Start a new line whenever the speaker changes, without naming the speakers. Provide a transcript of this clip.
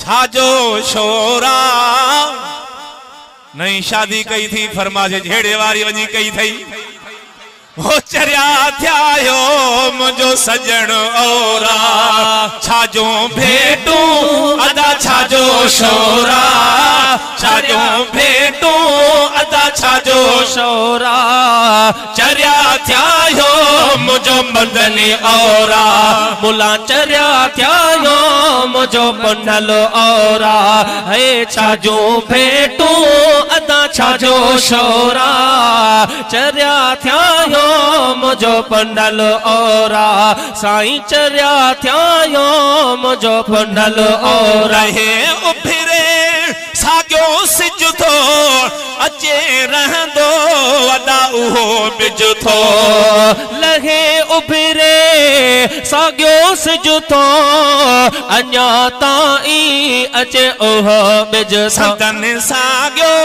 ڇا جو شور آ؟ نئين شادي ڪئي ٿي فرماسي جهيڙي واري وڃي ڪئي ٿئي. هو چريا ٿيا آهيو منهنجو سڄڻ اورا. ڇا جون ڀيٽون ادا ڇا جو شور آ؟ ڇا جون ڀيٽون ادا ڇا جو
شور آ؟
چريا ٿيا آهيو منهنجو مدني اورا.
ملا چريا ٿيا آهيو منهنجو پنهل اورا. هي ڇا جون ڀيٽون ادا ڇا جو شور آ؟ چريا ٿيا آهيو منهنجو پنهل اورا. سائين چريا ٿيا آهيو منهنجو پنهل اورا.
رهي اڀري ساڳيو سج ٿو اچي رهندو ادا اهو ٻج ٿو.
لهي اڀري ساڳيو سج ٿو اڃا تائين اچي اهو ٻج ٿو.
سندن ساڳيو